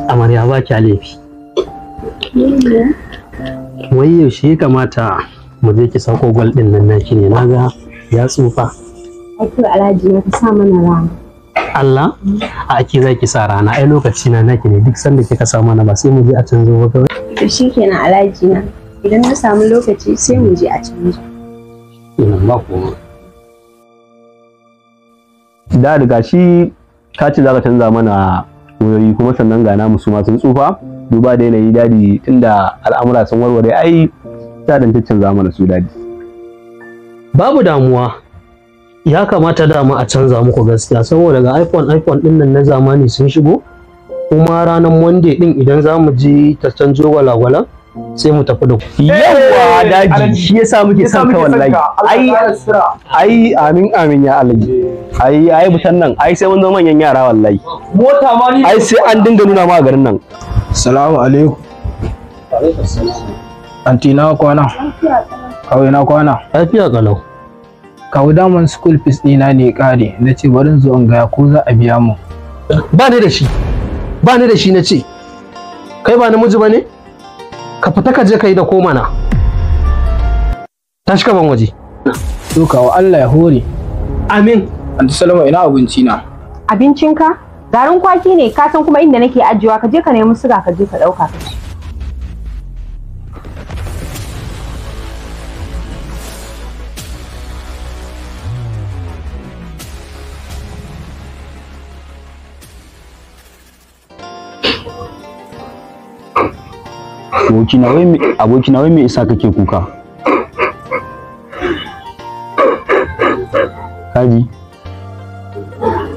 Amarya ba ki laifi. Wai yaushe ya kamata mu je ki sako gwal din nan naki ne, naga ya tsufa. Ai to Alhaji na ka sa mana rana. Allah a ake za ki sa rana, ai lokaci na naki ne, duk sanda kika sa mana ba sai mu je a canzo ba kawai. To shikenan Alhaji na, idan na samu lokaci sai mu je a canzo. Ina ba komai. Da daga shi ka ce za ka canza mana wayoyi, kuma sannan ga namu su ma sun tsufa, duba da yanayi dadi tunda al'amura sun warware, ai ta dan canza mana su dadi. Babu damuwa, ya kamata dama a canza muku gaskiya, saboda ga iPhone din nan na zamani sun shigo, kuma ranar Monday din idan za mu je ta canjo gwalagwalan sai mu tafi da ku. Yawwa daji, shi yasa muke son ka wallahi. Ai ai amin amin ya Alhaji. Ai ai butan nan ai sai mun zama manyan yara wallahi. Mota ma ni ai sai an dinga nuna ma a garin nan. Salamu alaikum. Anti na kwana. Kawai na kwana. Lafiya kalau. Kawu daman school fees ɗina ne ƙare, na ce bari in zo in gaya ko za a biya mu. Ba ni da shi. Ba ni da shi na ce. Kai ba namiji ba ne? Ka fita ka je ka yi da koma na. Tashi ka ban waje. To kawu Allah ya hore. Amin. Anti Salama ina abinci na. Abincinka? Garin kwaki ne, ka san kuma inda nake ajiyewa, ka je ka nemi suga ka je ka ɗauka ka ci. Abokina wai me isa kake kuka? Kaji?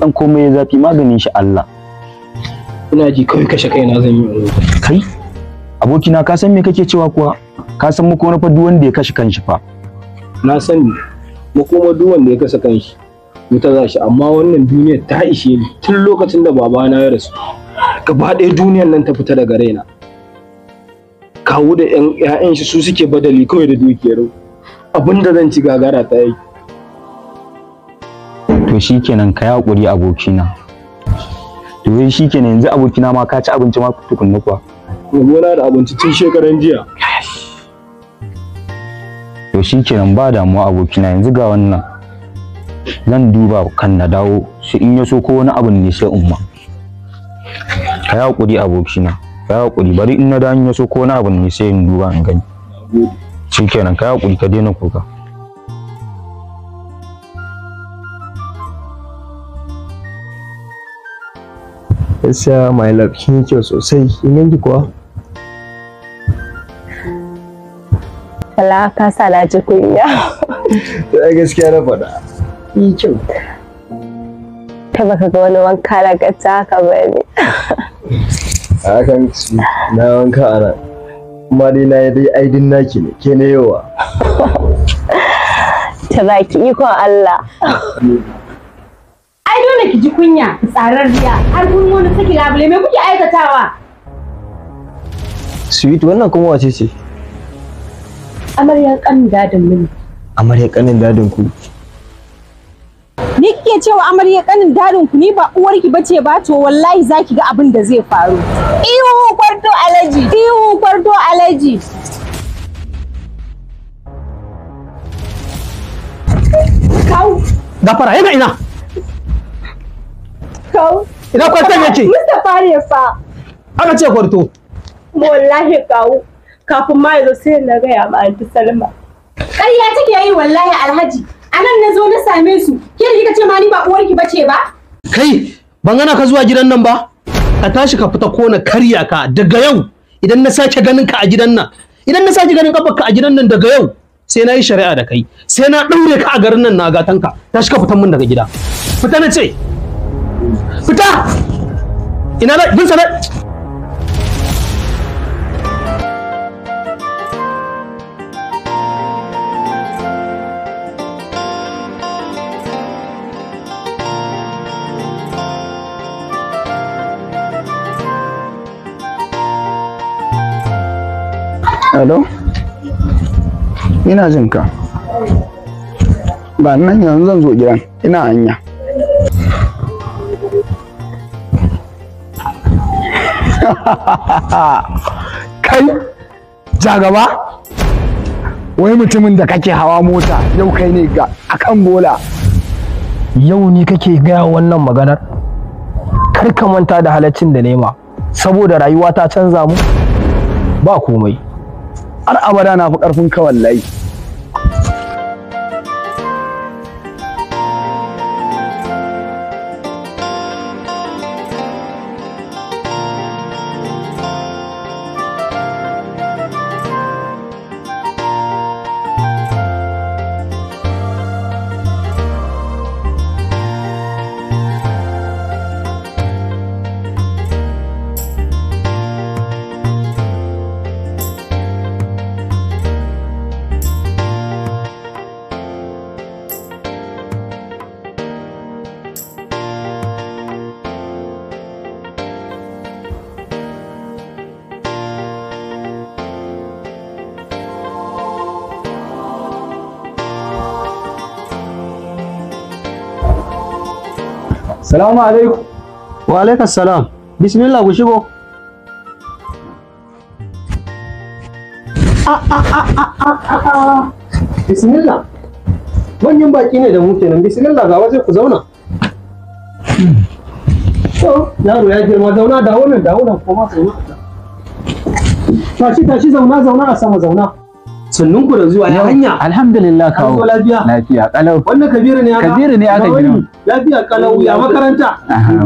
Dan komai ya zafi maganin shi Allah. Ina ji kawai kashe kaina zan yi. Kai? Abokina ka san me kake cewa kuwa? Ka san mu kuma fa duk wanda ya kashe kanshi fa. Na sani. Mu kuma duk wanda ya kashe kanshi wuta za shi, amma wannan duniyar ta ishe ni tun lokacin da babana ya rasu. Gaba ɗaya duniyar nan ta fita daga raina. Kawo da ƴaƴan shi su suke badali kawai da dukiyar. Abinda zan ci gagara ta yi. To shikenan ka yi hakuri abokina. To wai shikenan yanzu abokina ma ka ci abinci ma tukunna kuwa? Gona da abinci tun shekaran jiya. To shikenan ba damuwa abokina, yanzu ga wannan. Zan duba kan na dawo, sai in ya so ko wani abun ne sai umma. Ka yi hakuri abokina. Ka yi hakuri, bari in na dawo in ya so ko wani abun ne sai in duba in gani. Shikenan ka yi hakuri ka daina kuka. Gaskiya my love kin yi kyau sosai, kin ganki kuwa? Kala ka sa na ji kunya. To ai gaskiya na faɗa. Kin yi kyau. Kai baka ga wani wanka na gata haka ba ne. A hakan na wanka a nan. Amma dai na yi dai aidin naki ne, ke na yawa. Ta baki ikon Allah. Ai dole ki ji kunya, tsararriya, har kun wani saki labule, me kuke aikatawa? Sweet, wannan kuma wace ce? Amaryar ƙanin dadin mu ne. Amaryar ƙanin dadin ku? Ni kike cewa amaryar ƙanin dadin ku, ni ba uwarki bace ba, to wallahi zaki ga abin da zai faru. Ihu kwarto Alhaji, ihu kwarto Alhaji. Kawu. Gafara yana ina? Kawu. Ina kwarton yake? Mustapha ne fa. Aka ce kwarto. Wallahi kawu, kafin ma yazo sai na gaya ma Anti Salma. Ƙarya take yi wallahi Alhaji. Anan na zo na same su. Ke da kika ce ma ni ba uwarki bace ba? Kai, ban gana ka zuwa gidan nan ba? Ka tashi ka fita ko na karya ka daga yau. Idan na sake ganin ka a gidan nan, idan na sake ganin kafarka a gidan nan daga yau, sai na yi shari'a da kai, sai na ɗaure ka a garin nan na gatan ka. Tashi ka fitan min daga gida. Fita na ce. Fita! Ina na bin sana. Hello? Ina jin ka. Ba nan yanzu zan zo gidan, ina hanya. Kai jagaba, wai mutumin da kake hawa mota yau kai ne ga akan bola. Yau ni kake gaya wannan maganar? Kar ka manta da halaccin da nema, saboda rayuwa ta canza mu ba komai. Har abada na fi karfin ka wallahi. Salamu alaikum. Wa alaikas salam. Bismillah ku shigo. Bismillah. Manyan baki ne da mu kenan. Bismillah ga waje ku zauna. To, yaro ya girma, zauna, dawo nan, dawo nan, koma zauna. Tashi tashi, zauna zauna a sama, zauna. Sannun ku da zuwa, ya hanya? Alhamdulillah kawo. An zo lafiya? Lafiya kalau. Wannan Kabiru ne aka? Kabiru ne aka girma. Lafiya kalau, ya makaranta?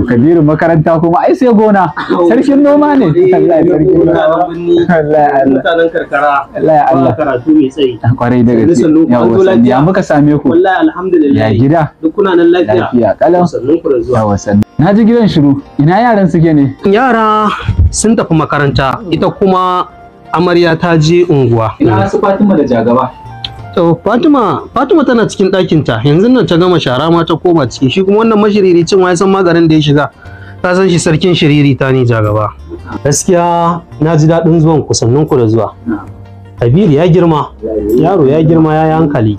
Kabiru makaranta kuma ai sai gona. Sarkin noma ne. Wallahi sarkin noma. Wallahi Allah. Mutanen karkara. Wallahi Allah. Ba karatu mai tsayi. Kwarai da gaske. Sannun ku, an zo Yawa sannu. lafiya? Ya muka same ku? Wallahi alhamdulillah. Ya gida? Duk kuna nan lafiya? Lafiya kalau. Sannun ku da zuwa. Yawa sannu. Na ji gidan shiru. Ina yaran suke ne? Yara sun tafi makaranta, ita kuma amarya ta je unguwa. Ina su Fatima da Jagaba. To Fatima tana cikin ɗakinta, yanzu nan ta gama shara ma ta koma ciki. Shi kuma wannan mashiriri cin ya san maganin da ya shiga. Ka san shi sarkin shiriri ta ne Jagaba. Gaskiya na ji daɗin zuwan ku, sannun ku da zuwa. Kabiru ya girma, yaro ya girma, ya yi hankali.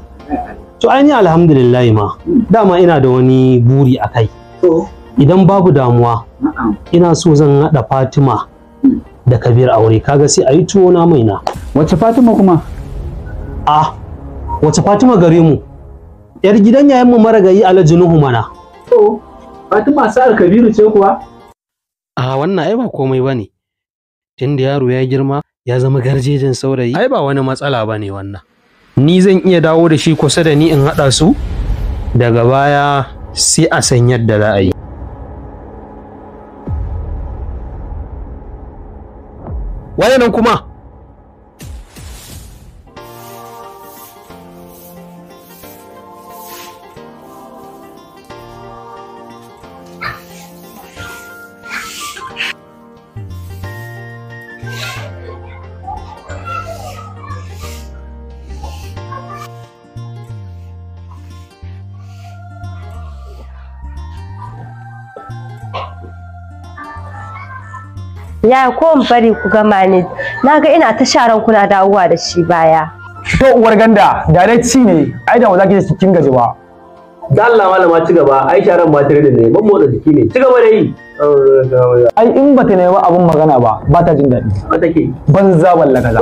To ai ni alhamdulillah ma, dama ina da wani buri a kai. Idan babu damuwa, ina so zan haɗa Fatima da Kabir aure, kaga sai a yi tuwo na mai na. Wace Fatima kuma? Ah, wace Fatima gare mu? Yar gidan yayan mu maragayi Alhaji Nuhu mana. To, Fatima sa'ar Kabiru ce kuwa? A wannan ai ba komai bane. Tunda yaro ya girma ya zama garjejin saurayi, ai ba wani matsala bane wannan. Ni zan iya dawo da shi kusa da ni in haɗa su, daga baya sai a san yadda za a yi. Waye nan kuma? Ya ko in bari ku gama ne, na ga ina ta sharan kuna dawowa da shi baya. To uwar ganda, da dai ci ne, ai da ba za ki ji kin gaji ba. Da Allah malama ci gaba, ai sharan ba tare da ne, ban motsa jiki ne. Ci gaba da yi. Ai in ba ta nemi abin magana ba, ba ta jin daɗi. Ba take. Banza balla kaza.